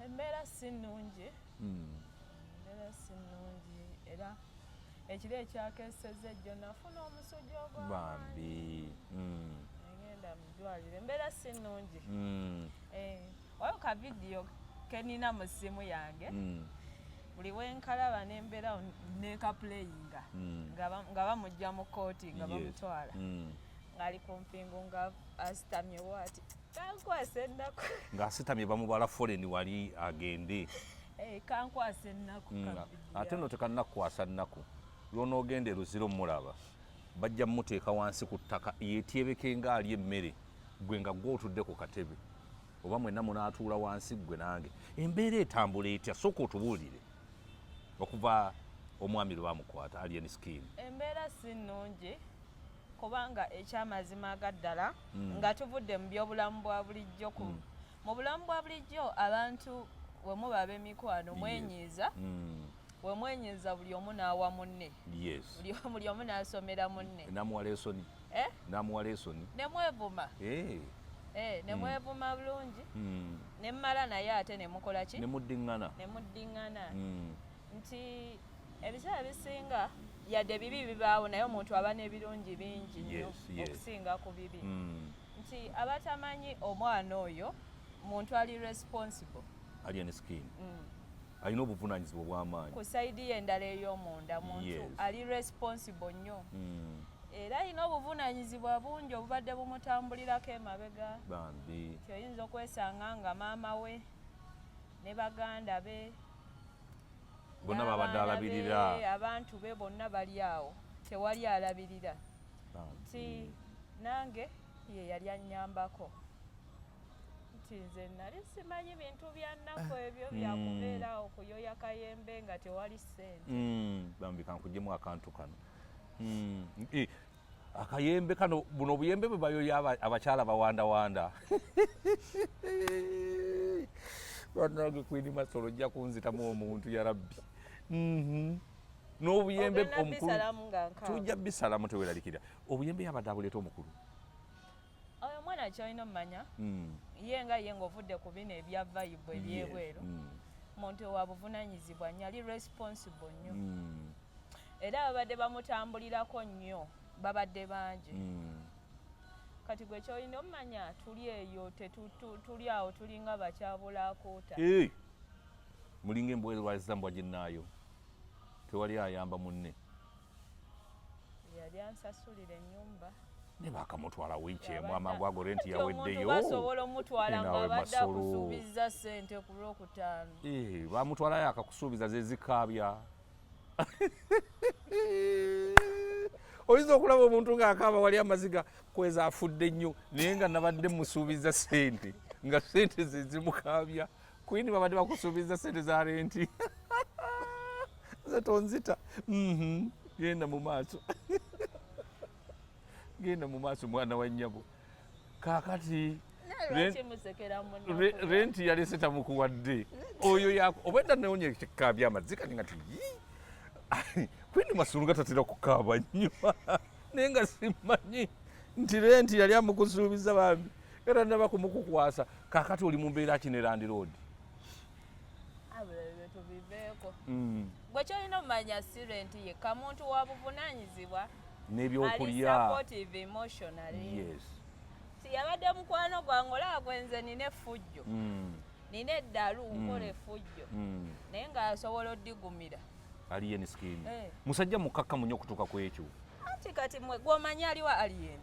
Embeera si nnungi. Embeera si nnungi, era ekiro ekyakeseza ejjo nafuna omusujja ogw'amaanyi. Bambi. Negenda mu ddwaliro, embeera si nnungi. Waliwo ka vidiyo kenina mu ssimu yange, buli wenkalaba nembeera nekapuleyinga, nga bamugja mu kooti, nga bamutwala, ng'ali ku mpingu, nga asitamye bwati, kankwasa ennaku. Ng'asitamye, bamubala foleni wali agende. Eh, kankwasa ennaku ka vidiyo. Ate no tekannakukwasa nnaku, lwonoogenda eruziro mulaba bajja mumuteeka wansi ku ttaka yeetyebeke ng'ali emmere, gwe nga gwe otudde ku katebe, oba mwenna munaatuula wansi gwe nange. Embeera etambula etya? Sooka otubuulire okuva omwami lwe bamukwata, Alien Skin. Embeera si nnungi, kubanga ekyamazima agaddala, nga tuvudde mu byobulamu bwa bulijjo, ku mu bulamu bwa bulijjo abantu we muba ab'emikwano, mwenyiiza, we mwenyiiza buli omu n'awa munne, buli omu n'asomera munne. Namuwa lesson. Eh? Namuwa lesson. Ne mwevuma. Eh, ne mwevuma bulungi, ne mmala naye ate ne mukola ki? Ne muddiŋŋana. Ne muddiŋŋana. Nti ebiseera bisinga yadde bibi bibaawo, naye omuntu aba n'ebirungi bingi nnyo okusinga ku bibi. Nti abatamanyi omwana oyo, muntu ali responsible. Alien Skin alina obuvunaanyizibwa obw'amaanyi. Ku side ye endala ey'omunda, muntu ali responsible nnyo, era alina obuvunaanyizibwa bungi obubadde bumutambulirako emabega. Bambi. Nti oyinza okwesanga nga maama we ne baganda be bonna babadde n'abaana alabirira. Be, abantu be bonna bali awo, tewali alabirira. Nti nange ye yali annyambako, nti nze nali simanyi bintu bya nnaku ebyo byakubeera okuyoya kayembe nga tewali ssente. Bambi, kankuggyemu akantu kano. Akayembe kano, buno obuyembe bwe bayoya abakyala bawandawanda. Bannange, Queen Masolo, ojja kunzitamu omuntu, ya Rabbi. N'obuyembe Ogenda omukulu bisalamu nga nkaaba. Tujja bisalamu, teweeralikira. Obuyembe yabadde abuleeta omukulu. Oyo omwana kyolina omumanya, ye nga ye ng'ovudde ku bino ebya vibe ebyebweru, muntu wa buvunanyizibwa nnyo, ali responsible nnyo, era babadde bamutambulirako nnyo, babadde bangi. Kati gwe kyolina omumanya, tuli eyo tuli awo, tulinga bakyabulakuuta. Eh, mulinga embwa erwaziza mbwa ginnaayo, tewali ayamba munne. Yali ansasulira ennyumba. Ne bakamutwala wiiki emu, Yabadde- amangu ago renti Kati omuntu yaweddeyo. basobola omutwala Naawe ng'abadde Masolo. akusuubiza ssente ku Lwokutaano. Eh, bamutwalayo akakusuubiza zezikaabya. Oyinza okulaba omuntu ng'akaaba wali amaziga kweza afudde nnyo, naye nga nabadde musuubiza ssente, nga ssente ze zimukaabya. Queen, babadde bakusuubiza ssente za renti, nze tonzita. Genda mu maaso, genda mu maaso, mwana wa nnyabo. Kaakati Naye lwaki musekera munaku? Renti yalese tamukuwadde oyo obwedda noonya ekikaabya amazzi. Kati nga ti Queen Masolo nga tatera kukaaba nnyo, naye nga simanyi nti renti yali amukusuubiza. Bambi, era naba kumukukwasa. Kaakati oli mu mbeera ki ne landlord? Abula ebyo tubiveeko. Gwe kyolina omumanya, si renti yekka, muntu wa buvunaanyizibwa, ali N'ebyokulya. supportive emotionally. Ti yabadde mukwano gwange, olaba gwe nze nina effujjo, nina eddalu, nkola effujjo, naye ng'asobola oddigumira. Alien Skin Eh. musajja mukakkamu nnyo okutuuka ku ekyo. Anti kati mwe gwomanyi aliwa Alien?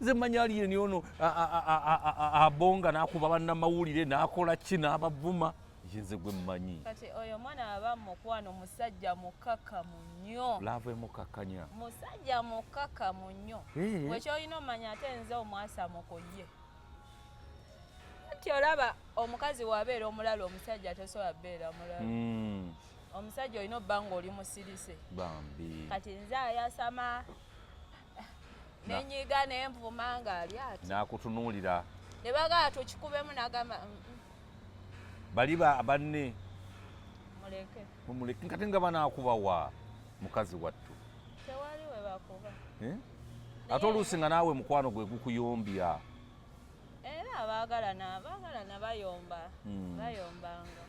Nze mmanyi Alien ono abonga n'akuba bannamawulire n'akola ki n'abavuma. Ye nze gwe mmanyi. Kati oyo omwana aba mukwano, musajja mukakkamu nnyo. Love emukakkanya. Musajja mukakkamu nnyo. Eh. Gwe kyolina omanya, ate nze omwasamuko ye, nti olaba omukazi wabeera omulalu, omusajja tosobola beera mulalu. Omusajja olina obba nga oli musirise. Bambi. Kati nze ayasama nenyiga nenvuma ng'ali ati. N'akutunuulira. Ne bagala tukikubemu, nagamba, Bali banne. Muleke." Mumuleke." Kati nga banaakubawa, mukazi wattu? Tewali we bakuba. Eh? Ate oluusi nga naawe mukwano gwe gukuyombya. Era abaagalana bayomba. Bayombanga.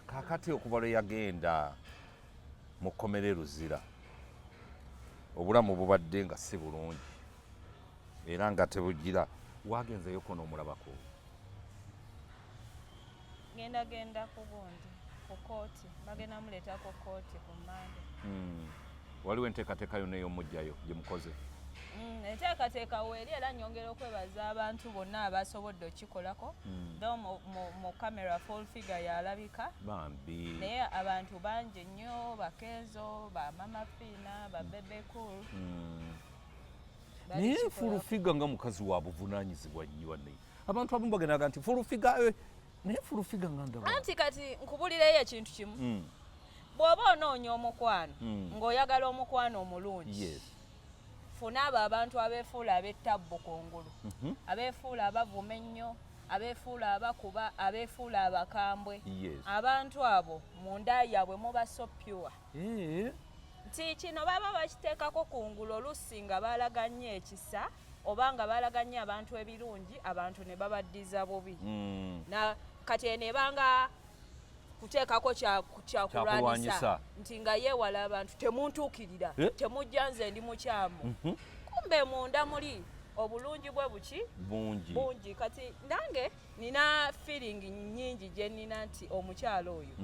Kakati okuva lwe yagenda mu kkomera e Luzira, obulamu bubadde nga si bulungi era nga tebugira. Wagenzeeyoko n'omulabako? Ngenda genda ku gundi, ku kooti. Bagenda muleeta ku kooti ku Mande. Waliwo enteekateeka yonna ey'omuggyayo gye mukoze? Enteekateeka weeri, era nyongera okwebaza abantu bonna abasobodde okukikolako. Though mu camera full figure yalabika. Bambi. Naye abantu bangi nnyo, bakenzo, bamama Fiina, ba Bebe Cool. Naye full figure nga mukazi wa buvunaanyizibwa nnyo. Wanne abantu abamu bagendaga nti full figure, naye full figure nga ndaba. Anti kati nkubulireyo ekintu kimu. Bw'oba onoonya omukwano, ng'oyagala omukwano omulungi, funa abo abantu abeefuula ab'ettabbu kungulu, abeefuula abavuma ennyo, abeefuula abakuba, abeefuula abakambwe. Abantu abo munda yaabwe muba so pure nti kino baba bakiteekako kungulu, oluusi nga balaga nnyo ekisa oba nga balaga nnyo abantu ebirungi, abantu ne babaddiza bubi. Na kati eno ebanga kuteekako kyakulwanyisa. Kyakulwanyisa. Nti nga yeewala abantu, temuntuukirira, Eh? temujja, nze ndi mukyamu. Kumbe munda muli obulungi bwe buki? Bungi. Bungi. Kati nange nina feeling nyingi gye nina nti omukyalo oyo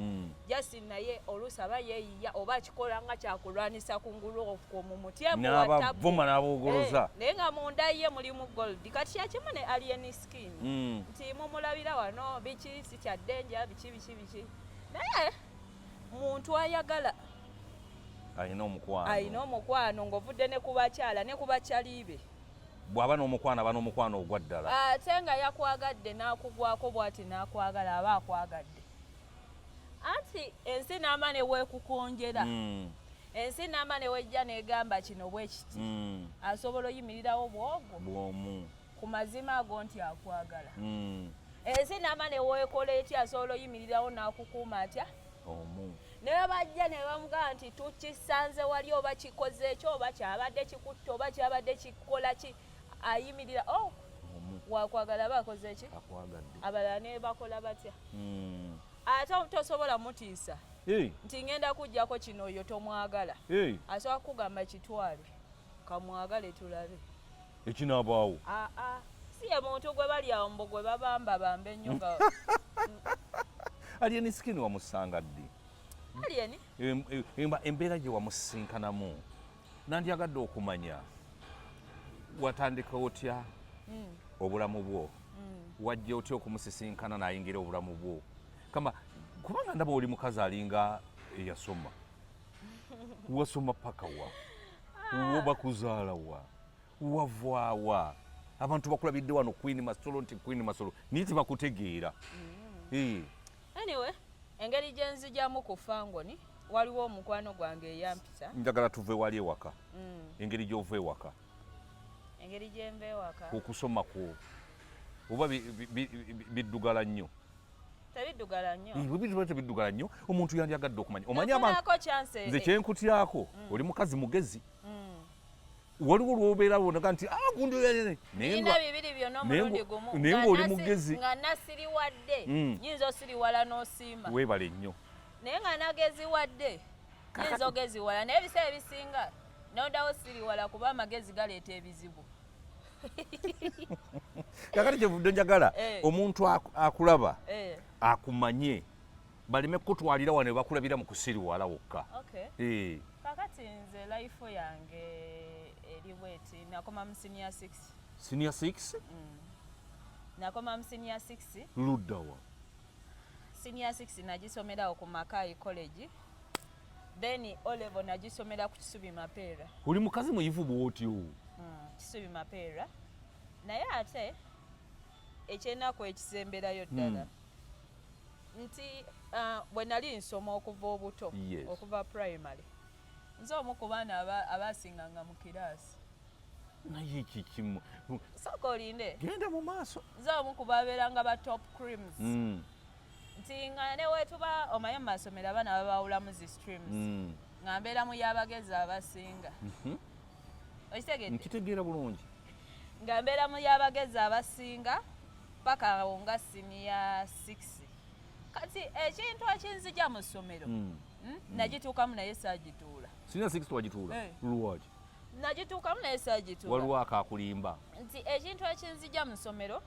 just naye oluusi aba yeeyiya oba akikola nga kyakulwanisa kungulu okwo mu mutyemu. N'abavuma n'aboogoloza. Naye nga munda ye mulimu gold. Kati kyakimu ne Alien Skin, nti mumulabira wano biki, si kya ddenja, biki biki biki, naye muntu ayagala. Alina omukwano. Alina omukwano ng'ovudde ne ku bakyala ne ku bakyali be. Bw'aba n'omukwano, aba n'omukwano ogwa ddala. Ate nga yakwagadde n'akugwako bw'ati n'akwagala, aba akwagadde. Anti ensi n'ama ne weekukonjera, ensi n'ama ne wejja n'egamba kino bwe kiti, asobola oyimirirawo bwogwo bw'omu ku mazima ago nti akwagala. Ensi n'ama ne weekola etya, asobola oyimirirawo n'akukuuma atya? Omu. Ne bajja ne bamugamba nti tukisanze wali, oba kikoze ekyo, oba kyabadde kikutta, oba kyabadde kikola ki, ayimirira, oh, omu. Wakwagala aba akoze ki? Akwagadde. Abalala ne bakola batya? Ate tosobola mutiisa nti ngenda kujjako kino, oyo tomwagala. Asobola kukugamba kitwale, kamwagale tulabe. Ekinaabaawo. Aa, si ye muntu gwe bali awo mbu gwe babamba bamba ennyo nga. Alien Skin wamusanga ddi? Alien? Embeera gye wamusinkanamu nandyagadde okumanya. Watandika otya obulamu bwo? Wajja otya okumusisinkana n'ayingira obulamu bwo? Kama kubanga ndaba oli mukazi alinga eyasoma. Wasoma paka wa? Bakuzaala wa? Wavaawa? Abantu bakulabidde wano Queen Masolo, nti Queen Masolo, naye tebakutegeera. Anyway, engeri gye nzijamu ku Fangoni, waliwo omukwano gwange eyampita. Njagala tuve wali ewaka, engeri gy'ova ewaka. Engeri gyenva ewaka. Okusoma kwo oba biddugala nnyo? Tebiddugala nnyo. Bwe biba tebiddugala nnyo, omuntu yandyagadde okumanya, omanyi abantu Nafunako chance. Nze kyenkutyako, oli mukazi mugezi. Waliwo lwobeera bonaga nti, "Ah, gundi oyo," naye Nina bibiri byonna naye omulundi gumu. Naye Nga ng'oli mugezi. Nga nasiriwadde, nyinza osiriwala n'osiima. Weebale nnyo. Naye nga nageziwadde, nyinza ogeziwala, naye ebiseera ebisinga nondawo siriwala, kuba amagezi galeeta ebizibu. Kakati kyevudde njagala omuntu akulaba akumanye, baleme kukutwalira wano bakulabira mu kusiriwala wokka. Okay. Kakati nze life yange eri bweti: nakoma mu senior 6. Senior 6? Nakoma mu senior 6. Luddawa? Senior 6 nagisomerawo ku Mackay College, then O level nagisomera ku Kisubi Mapeera. Oli mukazi muyivu bwotyo? Kisubi Mapeera. Naye ate ekyenaku ekisemberayo ddala nti bwe nali nsoma okuva obuto, okuva primary, nze omu ku baana abasinganga mu kiraasi. Naye kikimu? Sooka olinde. Genda mu maaso. Nze omu ku babeeranga ba top creams, nti nga ne wetuba omanye mu masomero abaana babawulamu zi streams, nga mbeera mu y'abagezi abasinga. Okitegedde? Nkitegeera bulungi. Nga mbeera mu y'abagezi abasinga paka awo nga senior 6. Kati Ekintu ekinzija mu ssomero, Nagituukamu naye saagituula. Senior six twagituula? Eh. Lwaki? Nagituukamu naye saagituula. Waliwo akakulimba. Nti ekintu ekinzija mu ssomero,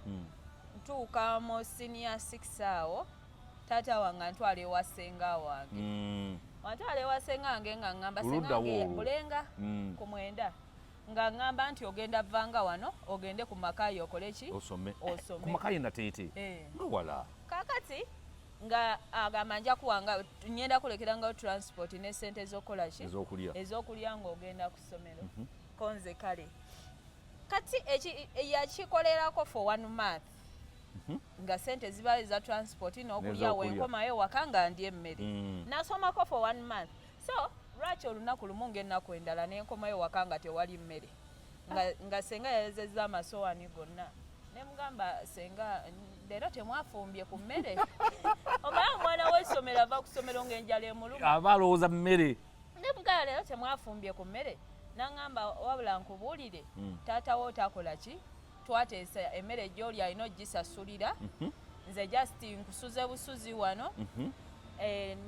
ntuuka mu senior six awo, taata wange antwala ewa ssenga wange. Wantwala ewa ssenga wange nga ŋŋamba Oludda ssenga wange wo olwo? Bulenga ku 9, nga ŋŋamba nti ogenda vanga wano ogende ku Makayi okole ki? Osome. Osome. Ku Makayi Nateete? Eh. Nga wala. Kakati nga agamba nja kuwanga, ngenda kulekerangawo transport ne sente z'okukola ki? Ez'okulya. Ez'okulya ng'ogenda ku ssomero. Konze kale kati yakikolerako for one month, nga sente ziba eza transport n'okulya. N'ez'okulya. Wenkomayo waka nga ndya emmere. Nasomako for one month. So lwaki olunaku lumu ng'ennaku endala nenkomayo waka nga tewali mmere, nga senga yayozezza amasowaani gonna. Nemugamba, "Senga, leero temwafumbye ku mmere?" Omanyi omwana w'essomero ava ku ssomero ng'enjala emuluma. Aba alowooza mmere. Nemugamba, "Leero temwafumbye ku mmere?" Naŋŋamba, "Wabula nkubuulire, taata wo takola ki, twateesa emmere gy'oli alina ogisasulira. Nze just nkusuze busuzi wano.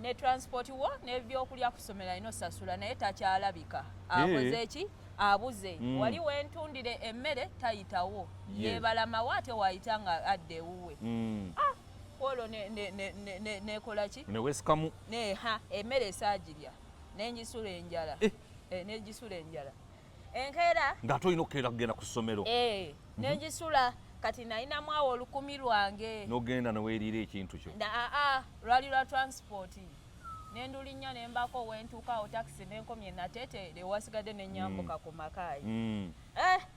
Ne transport wo n'ebyokulya ku ssomero alina osasula, naye takyalabika. Akoze ki? Abuze. Wali wentundire emmere tayitawo. Yebalamawo ate wayita nga adda ewuwe." Kwolwo nekola ki? Newesikamu. Neha emmere esaagirya, nengisula enjala. Nengisula enjala enkeera. Ng'ate olina okukeera kugenda ku ssomero. Nengisula. Kati nalinamu awo 1000 lwange. N'ogenda neweeriira ekintu kyo. Aa, lwali lwa transport. Nendulinnya nembako wentuuka awo takisi nenkomye Nateete, ewasigadde nenyambuka ku Makaayi.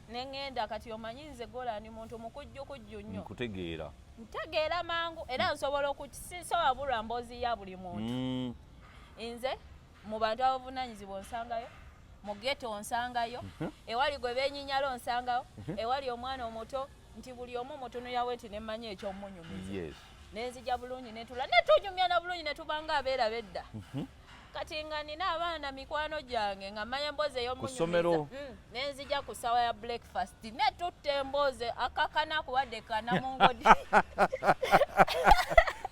Neŋŋenda. Kati omanyi nze gola ndi muntu mukujjukujju nnyo. Nkutegeera. Ntegeera mangu era nsobola okusisobola bulwa mboozi ya buli muntu. Nze mu bantu abavunanyizibwa onsangayo, mu ghetto onsangayo, ewali gwe benyinyala onsangayo, ewali omwana omuto, nti buli omu mutunulirawo nti nemmanyi ekyomunyumiza. Nenzija bulungi netula netunyumya na bulungi netubanga abeera bedda. Kati nga nina abaana mikwano gyange nga mmanya emboozi ssomero. ey'omunyumiza. Nenzija ku ssaawa ya breakfast netutta emboozi akakana kuwadde kanamungodi.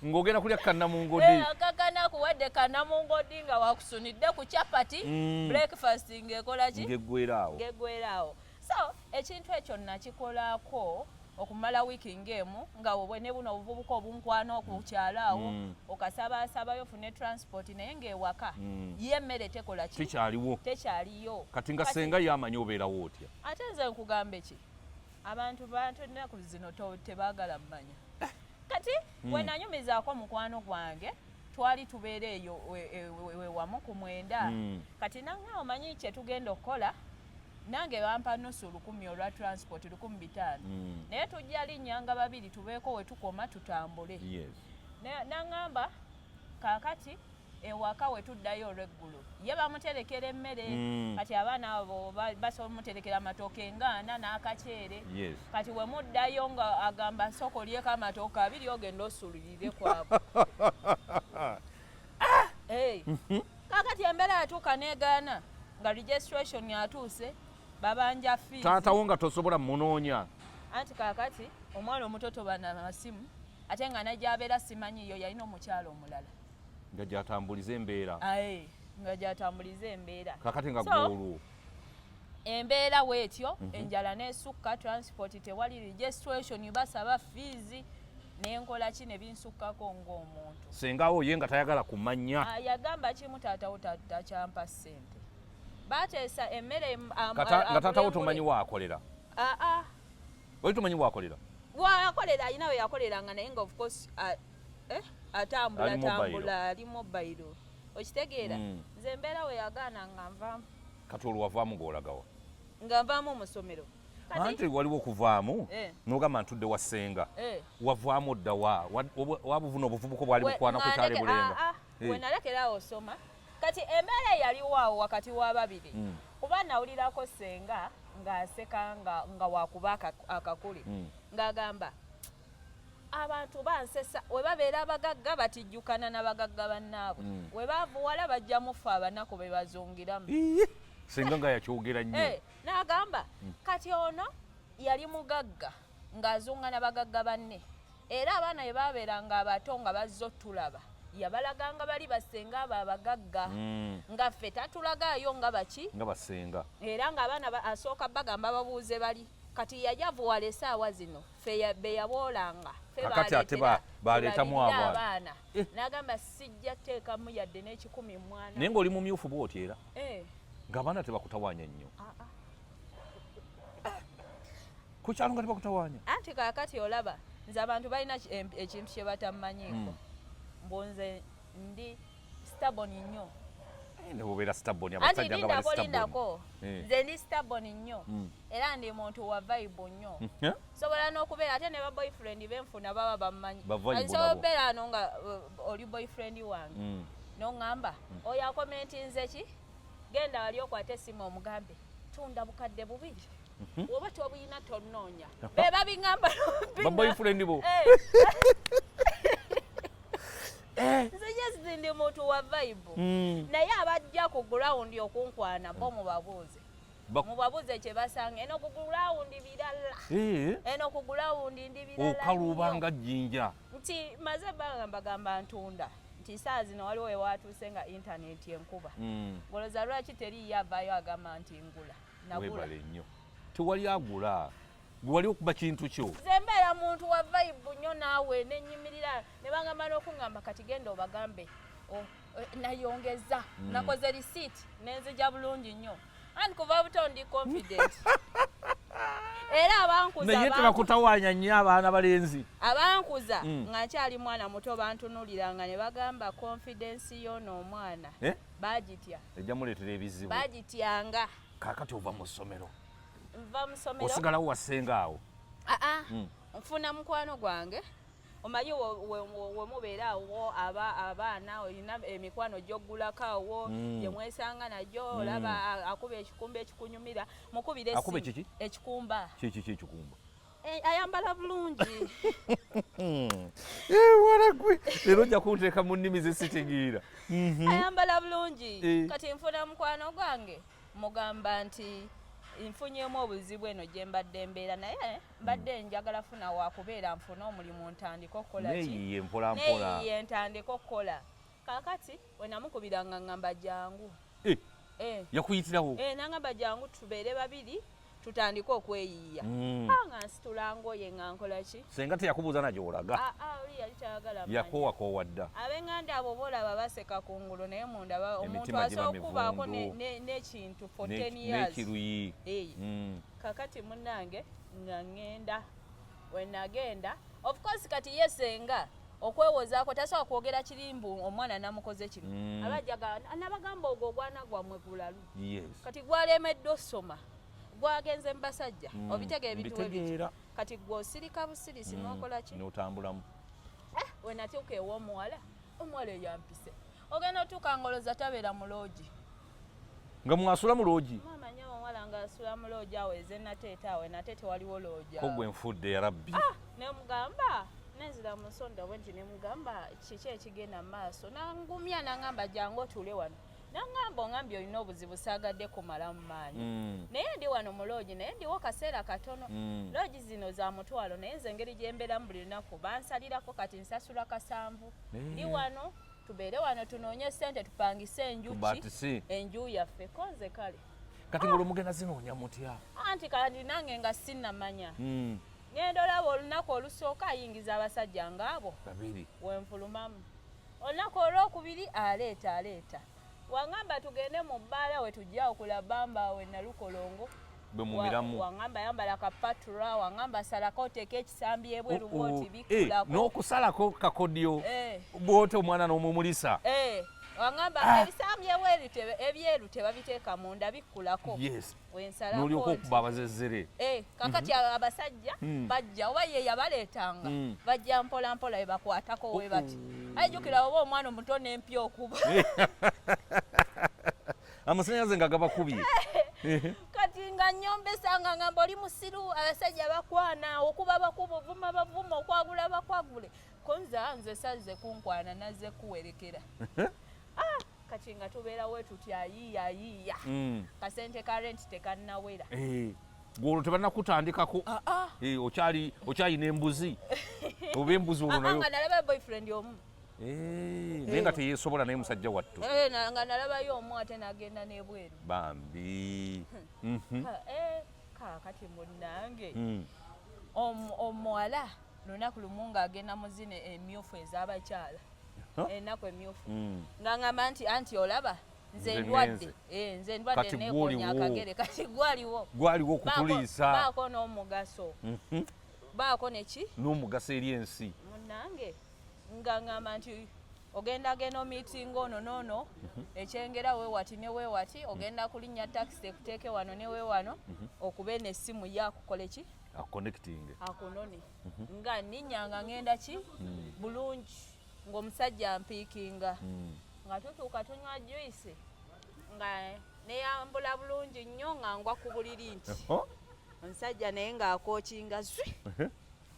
Ng'ogenda kulya kannamungodi. Akakana kuwadde kanamungodi nga wakusunidde ku chapati. Breakfast ng'ekola ki? Ng'eggwera awo. Ng'eggwera awo. So ekintu ekyo nakikolako okumala wiiki ng'emu, nga obwe ne buno obuvubuka obunkwana okukyalo awo, okasabaasabayo ofune transport, naye ng'ewaka ye emmere tekola ki? Tekyaliwo. Tekyaliyo. Kati nga senga yamanyi obeerawo otya? Ate nze nkugambe ki, abantu bantu ennaku zino tebaagala mmanya. Kati we nanyumizaako mukwano gwange, twali tubeera eyo we wamu ku 9. Kati nange omanyi kyetugenda okukola, nange bampa nusu 1000 olwa transport, 1500. Naye tujja linnyanga babiri, tubeeko we tukoma tutambule. Naŋŋamba kaakati ewaka we tuddayo olweggulo ye bamuterekera emmere. Kati abaana abo basobola omuterekera amatooke engaana n'akaceere. Kati we muddayo nga agamba, "Sooka olyeko amatooke abiri ogenda osulirire kwabo." Hey. Kakati embeera yatuuka negaana nga registration atuuse, babanja fees. Taatawo nga tosobola munoonya? Anti kakati omwana omuto toba na masimu, ate nga nagyabeera simanyiyo, yalina omukyalo omulala. Nga gyatambuliza embeera. Aye, nga gyatambuliza embeera. Kakati nga So, gwolwo embeera bwetyo, enjala nesukka, transport tewali, registration basaba fees, nenkola ki ne binsukkako ng'omuntu. Sengawo ye nga tayagala kumanya? Ah, yagamba kimu, taatawo takyampa ssente, bateesa emmere Nga taatawo tomanyi waakolera? Aa. Oli tomanyi waakolera? Wayakolera, alina we yakoleranga, naye nga of course atambula. Ali mobile. Tambula, ali mobile, okitegeera? Nze embeera we yagaana nga nvaamu. Kati olwo wavaamu ng'olagawa? Nga nvaamu mu ssomero. Anti waliwo okuvaamu n'ogamba ntudde wa ssenga. Wavaamu oddawa? Wabuvuna obuvubuka obwali bukwana ku kyali Bulenga? Ah, ah, we nalekerawo osoma. Kati embeera eyaliwo awo wakati wa babiri, kuba nawulirako ssenga ng'aseka nga wakuba akakuli, ng'agamba abantu bansesa, we babeera abagagga batijjukana n'abagagga bannaabwe, we baavuwala bajja mufe abanaku be bazungiramu. Iye! Senga nga yakyogera nnyo. N'agamba kati ono yali mugagga ng'azunga na bagagga banne, era abaana bwe babeeranga abato nga bazze otulaba. Yabalaganga bali basenga abo abagagga, nga ffe tatulagaayo nga baki? Nga basenga. Era ng'abaana asooka bagamba babuuze bali. Kati yajavuwala essaawa zino, ffe be yaboolanga. Kakati ate baleetamu abaana. N'agamba sijja teekamu yadde n'ekikumi mwana. Naye ng'oli mumyufu bw'oti era? Ng'abaana tebakutawaanya nnyo? Ku kyalo nga tebakutawaanya? Anti kaakati olaba nze abantu balina ekintu kye batammanyiiko. Mbu nze ndi stubborn nnyo. Obeera stubborn, abasajja nga bali stubborn. Lindako. Nze ndi stubborn nnyo. Era ndi muntu wa vibe nnyo. Sobola n'okubeera ate ne ba boyfriend benfuna baba bammanyi. Nsobola okubeera ano nga oli boyfriend wange. N'oŋŋamba oyo akomentinze ki? Genda wali okwate essimu omugambe tunda bukadde bubiri. Oba tobuyina tonnoonya. Be babiŋŋamba. Ba boyfriend bo. Nze just ndi muntu wa vibe. Naye abajja ku ground okunkwana bo mubabuuze. Mubabuuze kye basanga. Eno ku ground birala. Eno ku ground ndi birala. Okalubanga jjinja. Nti maze ebbanga mbagamba ntunda. Nti saa zino waliwo we waatuuse nga internet enkuba. Ngolooza lwaki teriiyo avaayo agamba nti ngula. Nagula. Weebale nnyo. Tewali agula. Gwe wali okuba kintu kyo. Nze mbeera muntu wa vibe nnyo naawe ne nnyimirira ne bangamba n'okuŋŋamba kati genda obagambe nayongeza. Nakoze receipt ne nzija bulungi nnyo. And kuva buto ndi confident. Era abankuza naye tebakutawaanya nnyo abaana balenzi. Abankuza nga nkyali mwana muto bantunuuliranga ne bagamba confidence y'ono omwana. Baagitya. Ejja muleetera ebizibu. Baagityanga. Kaakati ova mu ssomero. Nva mu ssomero. Osigalawo wasenga awo. Nfuna mukwano gwange. Omanyi we mubeera awo abaana olina emikwano gy'oggulako awo gye mwesanga nagyo olaba akuba ekikumba ekikunyumira mukubire essimu. Kiki? Ekikumba. Kiki ekikumba? Ayambala bulungi. Wala gwe leero ojja kunteeka mu nnimi ze sitegeera. Ayambala bulungi. Kati nfuna mukwano gwange mugamba nti nfunyeemu obuzibu eno gye mbadde mbeera naye mbadde njagala funa wakubeera nfune omulimu ntandike okukola ki? Neeyiye mpola mpola. Neeyiye ntandike okukola. Kaakati we namukubiranga ngamba jangu. Yakuyitirawo? Nangamba jangu tubeere babiri tutandike okweyiiya. Nga nsitula ngoye nga nkola ki? Senga teyakubuuza na gy'olaga. Oli yali tayagala manya. Yakoowakoowa dda. Ab'enganda abo boolaba baseka ku ngulu naye munda omuntu asobola okubaako n'ekintu for 10 years. N'ekiruyi. Kakati munnange nga ŋŋenda. We nagenda, of course kati ye senga okwewozaako tasobola kwogera kirimbu omwana namukoze kino. Abajja nabagamba ogwo ogwana gwammwe gulalu. Kati gwalemeddwa osoma. Gwagenze mu basajja. Obitegeera ebintu bwe bityo. Kati gwe osirika busirisi n'okola ki? N'otambulamu. We natuuka ew'omuwala, omuwala eyampise. Ogenda otuuka ng'olowooza tabeera mu loogi. Nga mwasula mu loogi? Maama nnyo omuwala ng'asula mu loogi awo eze Nateete awo, Nateete waliwo loogi awo. Ko gwe nfudde ya Rabbi. Ne mugamba, nenzira mu nsonda bwe nti ne mugamba kiki ekigenda mu maaso. Nangumya n'angamba jangu otuule wano. Nangamba ongambye olina obuzibu saagadde kumala mu maanyi. Naye ndi wano mu loogi naye ndiwo kaseera katono. Loogi zino za mutwalo naye nze engeri gye mbeeramu buli lunaku bansalirako kati nsasula 7. Ndi wano tubeere wano tunoonye ssente tupangise enjuki enju yaffe ko nze kale. Kati ng'olwo mugenda zinoonya mutya? Anti kati nange nga sinnamanya. Ngenda olaba olunaku olusooka ayingiza abasajja ng'abo. Babiri. Wenfulumamu. Olunaku olwokubiri aleeta aleeta. Wangamba tugende mu bbaala we tujja okula bamba we Nalukolongo. Bwe mumiramu. Wangamba yambala kapatula, wangamba salako oteeke ekisambi ebweru bw'oti bikkulako. N'okusalako kakodyo bw'oti omwana n'omumulisa. Wangamba ebisambi ebweru ebyeru tebabiteeka munda bikkulako. Yes. Wensalako. N'olyoka okuba abazezzere. Kakati abasajja bajja oba ye yabaleetanga bajja mpola mpola we bakwatako we bati. Ajjukira oba omwana omuto n'empya okuba. Amasannyalaze nga gabakubye. Kati nga nnyombesa nga ngamba oli musiru abasajja bakwana okuba bakuba ovuma bavuma okwagula bakwagule. Ko nze nze sazze kunkwana nazze kuwerekera. Kati nga tubeera we tutya ayiiya ayiiya. Kasente ka rent tekannawera. Gwe olwo tebannakutandikako. Okyalina embuzi. Oba embuzi olwo nayo. Nga nalaba boyfriend omu. Naye nga teyeesobola, naye musajja wattu. Nga nalabayo omu ate n'agenda n'ebweru. Bambi. Kaakati munnange, omuwala lunaku lumu ng'agenda mu zino emyufu ez'abakyala, ennaku emyufu, nga ngamba nti anti olaba nze ndwadde, nze ndwadde, nekonya akagere, kati gwaliwo. Gwaliwo okutuliisa. Baako n'omugaso, baako neki? N'omugaso eri ensi. Munnange, nga ngamba nti ogenda genda omeetinga ono noono, ekyengera weewati ne weewati, ogenda kulinnya takisi ekuteeke wano ne weewano, okube n'essimu ye akukole ki? Aconnecting. Akunone. Nga nninnya nga ngenda ki bulungi, ng'omusajja ampiikinga, nga tutuuka tunywa juice, nga neyambula bulungi nnyo, nga ngwa ku buliri nti omusajja naye ng'akookinga zwi.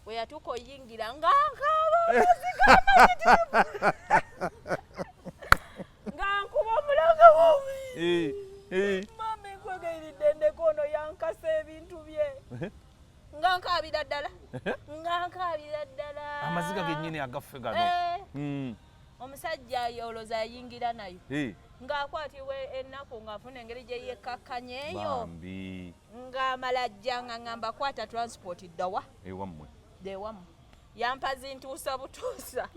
Bwe yatuuka oyingira nga nkaaba amaziga amayitirivu, nga nkuba omulanga wowi, "Mama, nkwegayiridde ndeka, ono yankasa ebintu bye." Nga nkaabira ddala, nga nkaabira ddala. Amaziga gennyini agaffe gano. Omusajja olowooza yayingira nayo, ng'akwatibwa ennaku, ng'afuna engeri gye yekkakkanya eyo, ng'amala ajja nga ngamba, "Kwata transport, ddawa?" Ewammwe. Dewamu yampa zintuusa butuusa.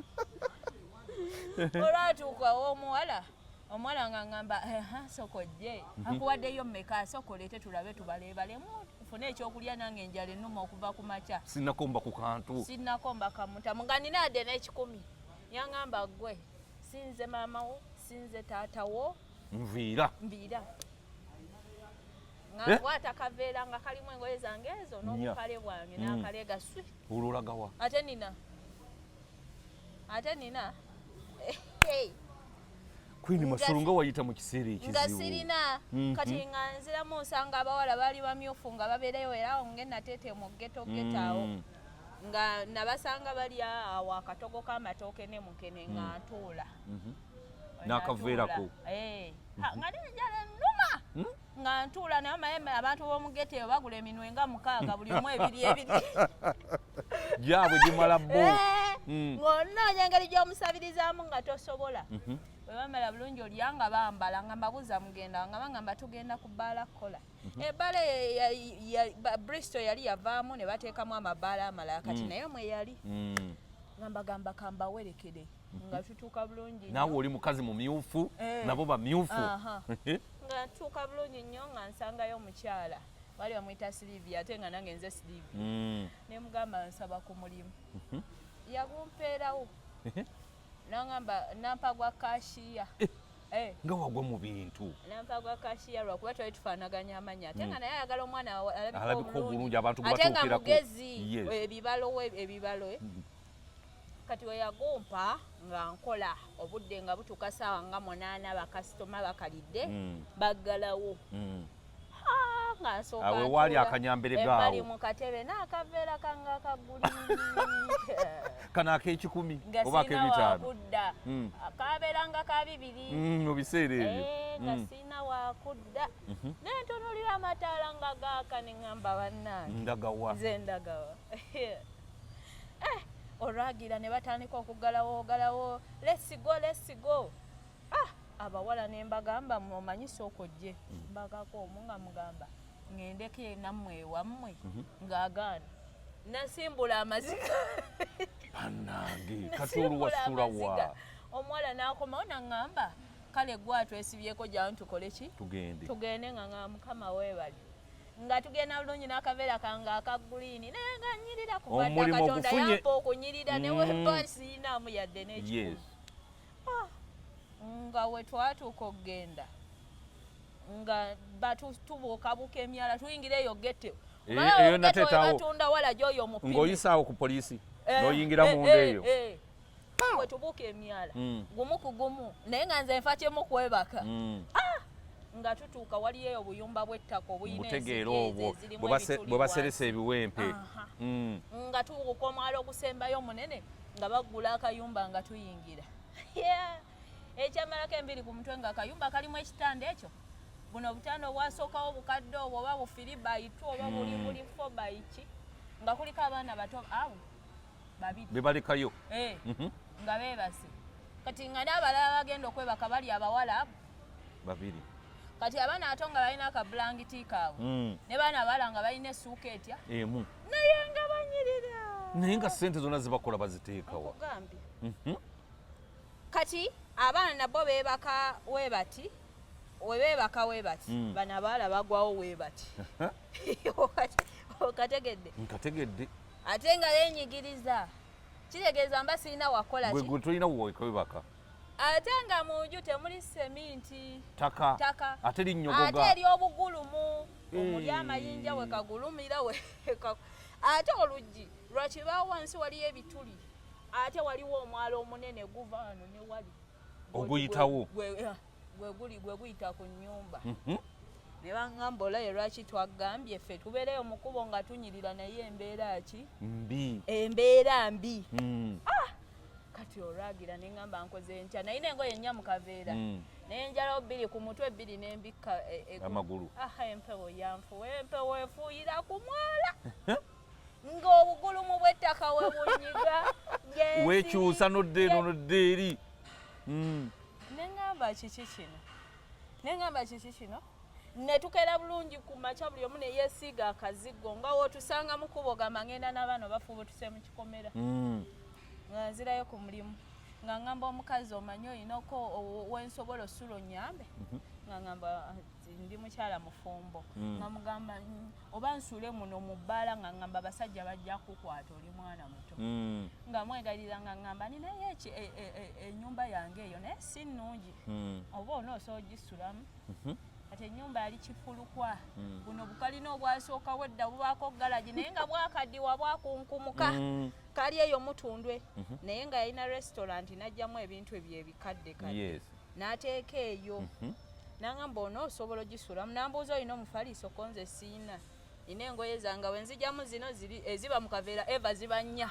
Olwatuuka omuwala, omuwala nga ngamba, "Soko ojje, akuwaddeyo mmeka? Soko oleete tulabe, tubaleebalemu nfune ekyokulya, nange enjala ennuma okuva ku makya." Sinnakomba ku kantu. Sinnakomba kamutamu, nga nina adde n'ekikumi. Yaŋŋamba, "Gwe sinze maama wo, sinze taata wo." Nviira. Nviira. Nga nkwata kaveera nga kalimu engoye zange ezo n'obupale bwange n'akalega swi. Olwolagawa? Ate nina. Queen Masolo, nga wayita mu kiseera ekizibu. Nga sirina. Kati nga nziramu nsanga abawala baali bamyufu nga babeereyo era awo ngenateete mu ghetto, ghetto awo, nga nabasanga bali awo akatogo k'amatooke ne mukene, nga ntuula. N'akaveerako. Nga nenjala ennuma, nga ntuula naye mayeme abantu b'omu ghetto eyo bagula eminwe nga mukaaga, buli omu ebiri ebiri. Gyabwe gimala bo. Ng'onoonya engeri gy'omusabirizaamu nga tosobola. Bwe bamala bulungi olya nga bambala, nga mbabuuza, "Mugenda?" Nga bagamba, "Tugenda ku bbaala kukola." Ebbaala Bristol yali yavaamu ne bateekamu amabaala amalala, kati naye mwe yali. Nga mbagamba, "Kambawerekere." Nga tutuuka bulungi. Naawe oli mukazi mumyufu, nabo bamyufu. Nga ntuuka bulungi nnyo, nga nsangayo omukyala baali bamuyita Silivia, ate nga nange nze Silivia. Ne mugamba, "Nsaba ku mulimu." Yagumpeerawo, nangamba nampa gwa cashier. Nga wagwa mu bintu. Nampa gwa cashier lwakuba twali tufaanaganya amannya, ate nga naye ayagala omwana alabika obulungi, abantu ate nga batuukirako. Mugezi, ebibalo ebibalo. Kati we yagumpa nga nkola, obudde nga butuuka saawa nga 8, bakasitoma bakalidde, baggalawo. Nga nsooka Awo waali ntuula akanyambere ebbali gaawo. mu katebe n'akaveera kange akaguli. Kano ak'ekikumi Nga oba sirina ak'ebitaano? wakudda. Kabeeranga ka 2. Mu biseera ebyo. Nga sirina wakudda, nentunulira amataala nga gaaka, neŋŋamba, "Bannange, Ndagawa?" Nze ndagawa? Olwagira ne batandika okuggalawo ogalawo, "Let's go, let's go." Ah, abawala ne mbagamba, "Omanyi sooka ojje." Mbagako omu nga mugamba, "Ŋŋendeko nammwe ewammwe?" Ng'agaana. Nasimbula amaziga. Bannange, kati Nasimbula oluwasula amaziga. wa? Omuwala n'akomawo naŋŋamba, "Kale gwe atwesibyeko, jangu tukole ki?" Tugende. Tugende. Nga nga Mukama weebali, nga tugenda bulungi n'akaveera kange aka green, naye nga nyirira kuva dda. Omulimu Katonda ogufunye. yampa okunyirira ne wemba siinaamu yadde n'ekikumi. Nga we twatuuka okugenda, nga tubuukabuuka emyala, tuyingira eyo ghetto. Eyo nateetawo. Batunda wala gyoyo omupime. Ng'oyisaawo ku poliisi n'oyingira munda eyo. We tubuuka emyala gumu ku gumu, naye nga nze nfa kyemu kwebaka. Nga tutuuka, waliyo eyo obuyumba bw'ettaka obuyina Mbutegeera enzigi obwo ezo ezirimu bwe ebituli bwe baseresa wansi. ebiwempe. Nga tubuuka omwalo ogusembayo omunene, nga baggula akayumba, nga tuyingira. Yeah. Ekyamalako embiri ku mutwe, nga akayumba kalimu ekitanda ekyo, buno obutanda obwasookawo bukadde obwo, oba bu 3 by 2 oba buli buli 4 by ki, nga kuliko abaana bato abo babiri. Be balekayo. Nga beebase. Kati nga n'abalala bagenda okwebaka bali abawala abo babiri. Kati abaana ato nga balina akabulangiti kaabwe, ne baana abawala nga balina essuuka etya emu, naye nga banyirira. Naye nga sente zonna zibakola baziteekawa? Nkugambye. Kati abaana nabo beebaka we bati, we beebaka we bati, bano abawala bagwawo we bati. Okategedde? Nkategedde. Ate nga yenyigiriza, kitegeeza mba sirina wakola gwe ki. Gwe tolina wewebaka. Ate nga mu nju temuli seminti. Taka. Ttaka. Ate Ate linnyogoga. eryobugulumu omuli amayinja, we kagulumira we ate oluggi lwakibaawo, wansi waliyo ebituli, ate waliwo omwala omunene guva wano ne wali. Oguyitawo. Gwe guli gwe guyita ku nnyumba. Ne baŋŋamba, olaye lwaki twagambye ffe tubeereyo mu kkubo nga tunyirira, naye embeera ki? Mbi. Embeera mbi. Kati olwagira ne ŋŋamba nkoze ntya? Nalina engoye nnya mu kaveera, nenjalawo bbiri ku mutwe, bbiri nembikka Amagulu. Aha, empewo yanfuwa, empewo efuuyira ku mwala ng'obugulumu bw'ettaka we bunyiga. Weekyusa nodda eno nodda eri. Neŋŋamba kiki kino? Neŋŋamba kiki kino? Netukeera bulungi ku makya, buli omu neyeesiiga akazigo, nga wootusanga mu kkubo gamba ngenda n'abaana bafuubutuse mu kikomera. Nga nzirayo ku mulimu nga ŋŋamba omukazi, omanyi olinako wensobola osula onyambe? Nga ŋŋamba, "Ah, ndi mukyala mufumbo." Nga mugamba, oba nsule muno mu bbaala?" Nga ŋŋamba, "Abasajja bajja kukwata, oli mwana muto." Nga mwegalira, nga ŋŋamba, "Ninayo eki ennyumba yange eyo, naye si nnungi, oba onoosobola ogisulamu." Kati ennyumba yali kifulukwa, buno bukalina obwasookawo edda, bubaako galagi naye nga bwakaddiwa, bwakunkumuka. Kali eyo mutundwe, naye nga yalina restaurant, n'ajjamu ebintu ebyo ebikadde kadde, n'ateeka eyo. Nangamba, "Ono osobola ogisulamu." Nambuuza, "Olina omufaliso?" Konze siina, nina engoye zange, wenzijjamu zino ziri eziba mu kaveera, eva ziba nnya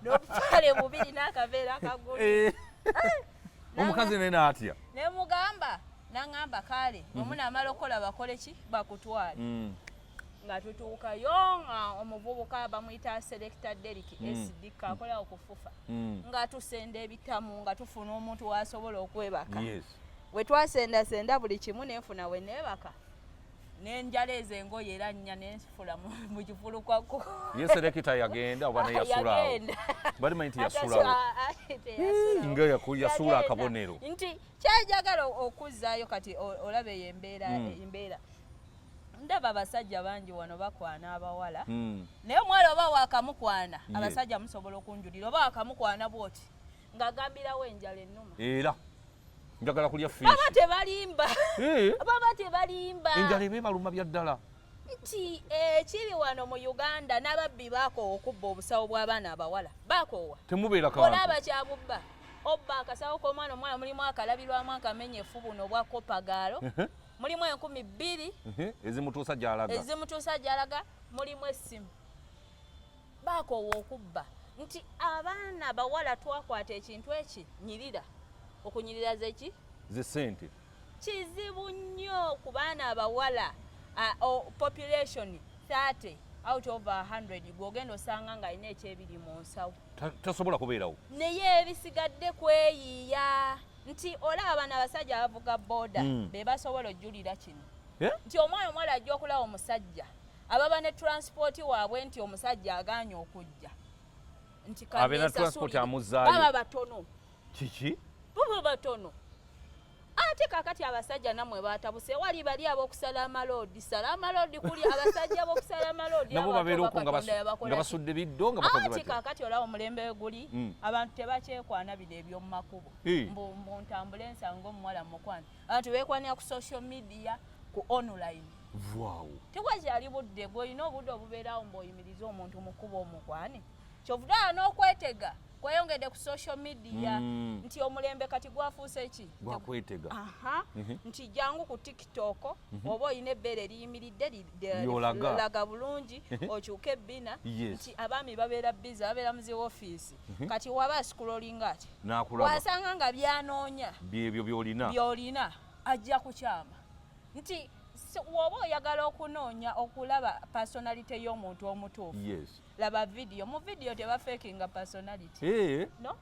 n'obupale bubiri n'akaveera akagulu. Omukazi naye n'atya? Nemugamba, naŋŋamba, "Kale bwe munaamala okukola bakole ki, bakutwale." Nga tutuukayo, nga omuvubuka bamuyita Selector Derek, SD, akola okufufa, nga tusenda ebitamu, nga tufuna omuntu wasobola okwebaka. Bwe twasendasenda buli kimu, nenfuna we neebaka, nenjala ezo engoye era nnya, nenfula mu kifulukwako. Ye Selector yagenda oba ne yasulaawo? Yagenda. Bali manyi nti yasulaawo. Teyasulawo. Nga yasuula Yagenda. akabonero. Nti kyenjagala okuzzaayo kati, olaba eyo embeera, embeera ndaba abasajja bangi wano bakwana abawala, naye omuwala oba wakamukwana, abasajja musobola okunjulira, oba wakamukwana bwoti ng'agambirawo enjala ennuma. Era njagala kulya Baba fish. tebalimba. Baba tebalimba. Enjala eba ebaluma bya ddala. Nti ekiri wano mu Uganda, n'ababbi bakoowa okubba obusawo bw'abaana abawala, bakoowa. Temubeera Olaba kantu. Kyabubba, obba akasawo k'omwana, omwana mulimu akalabirwamu akamenya efu, buno obwa kopagaalo, mulimu 2000 Ezimutuusa gy'alaga. Ezimutuusa gy'alaga, mulimu essimu. Bakoowa okubba. Nti abaana bawala twakwata ekintu eki nyirira, okunyirira zeki? Ze sente. Kizibu nnyo ku baana abawala. Population 30 out of 100, gwogenda osanga ng'alina ekyebiri mu nsawo. Tasobola kubeerawo. Naye ebisigadde kweyiiya. Nti olaba bano abasajja abavuga boda, be basobola ojjulira kino, nti omwana omuwala ajja okulaba omusajja, ababa ne transport waabwe, nti omusajja agaanye okujja, nti Abeera kaneesasulire. transport amuzzaayo. Baba batono. Kiki? Baba batono. Ate kakati abasajja nammwe batabuse, wali bali ab'okusala amaloodi, sala amaloodi kuli abasajja b'okusala amaloodi. Nabo abo babeera ate okwo oba Katonda yabakola nga ki? basudde biddo, nga bakoze Ati batya? kakati olaba omulembe guli, abantu tebakyekwana bino eby'omu makubo. Mbu ntambule nsanga omuwala mukwana. Abantu beekwanira ku social media, ku online. Vaawo. Tewakyali budde gweolina obudde obubeerawo mbw'oyimirize omuntu mu kkubo omukwane. Kyovudala n'okwetega kweyongedde ku social media. Nti omulembe kati gwafuuse ki? Gwakwetega. Aha. Nti jangu ku TikTok, oba olina ebbeere eriyimiridde Ly'olaga. laga bulungi, okyuke ebbina. Nti abaami babeera busy, babeera mu zi ofiisi. Kati waba ascrollinga ati, N'akulaba. wasanga nga byanoonya byebyo byolina. Byolina, ajja kukyama. Nti woba oyagala okunoonya okulaba personality y'omuntu omutuufu, laba video. Mu video tebafekinga personality. No,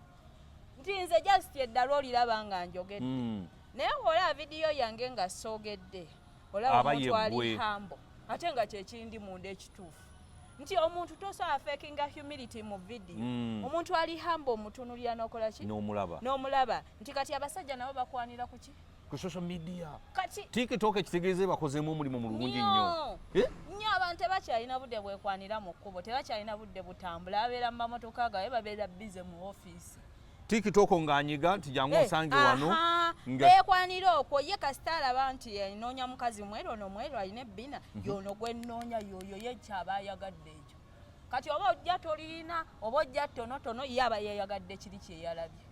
nti Nti nze just eddala oliraba nga njogedde. Naye bw'olaba vidiyo yange nga soogedde, olaba Aba omuntu ye ali ggwe. humble, ate nga kyekindi munda ekituufu, nti omuntu tosobola fakinga humility mu vidiyo. Omuntu ali humble omutunulira n'okola ki? N'omulaba. N'omulaba nti kati abasajja nabo bakwanira ku ki? Ku social media. Kati TikTok ekitegeeza bakozeemu omulimu mulungi nnyo. Nnyo. Eh? Nnyo. Abantu tebakyalina budde bwekwanira mu kkubo, tebakyalina budde butambula, babeera mu mamotoka gaabwe, babeera busy mu ofiisi. TikTok ng'anyiga nti jangu osange wano. Beekwanira okwo. Ye kasita alaba nti enoonya mukazi mweru, ono mweru alina ebbina, yono gwenoonya, yoyo ye kyaba ayagadde ekyo. Kati oba ojja tolirina oba ojja tonotono, ye aba yeyagadde kiri kyeyalabye.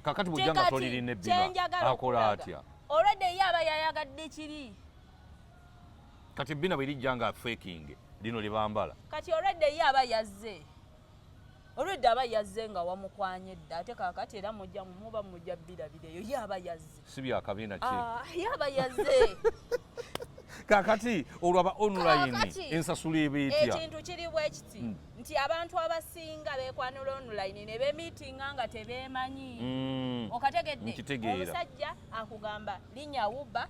Kakati bw'ojja nga tolirina ebbina, kyenjagala akola okulaga, atya? Olwedde ye aba yayagadde kiri. Kati ebbina bwe lijja nga faking lino lye bambala. Kati olwedde ye aba yazze, olwedde aba yazze nga wamukwanye dda, ate kakati era mujja muba mujja birabireyo, ye aba yazze. Si byakabiina ki? Ah, ye aba yazze. Kakati olwo aba online, Kaakati, ensasula eba etya? Ekintu kiri bwe kiti, nti abantu abasinga beekwanula online ne bemiitinga nga tebeemanyi. Okategedde? Nkitegeera. Omusajja akugamba linnya Uber